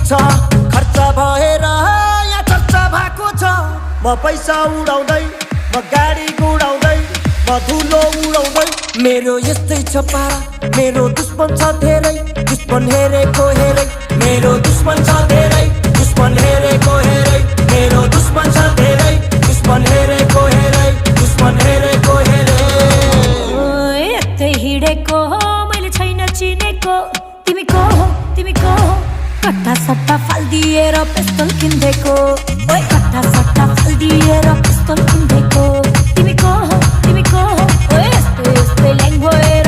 छ खर्च भएर यहाँ चर्चा भएको छ। म पैसा उडाउँदै, म गाडी गुडाउँदै, म धुलो उडाउँदै। मेरो यस्तै छ पारा, मेरो दुश्मन छ धेरै, दुश्मन हेरेको हेरै। मेरो दुश्मन छ धेरै, दुश्मन हेरेको हेरै। मेरो दुश्मन छ धेरै, दुश्मन हेरेको हेरै, दुश्मन हेरेको हेरै। यतै हिँडेको हो मैले छैन चिनेको। तिमी को हो, तिमी को हो? कट्टा सट्टा फालिदिएर पिस्तोल किन्देको। ओए कट्टा सट्टा फालिदिएर पिस्तोल किन्देको। तिमी को हो, तिमी को हो? ओए यस्तै यस्तै ल्याङ भए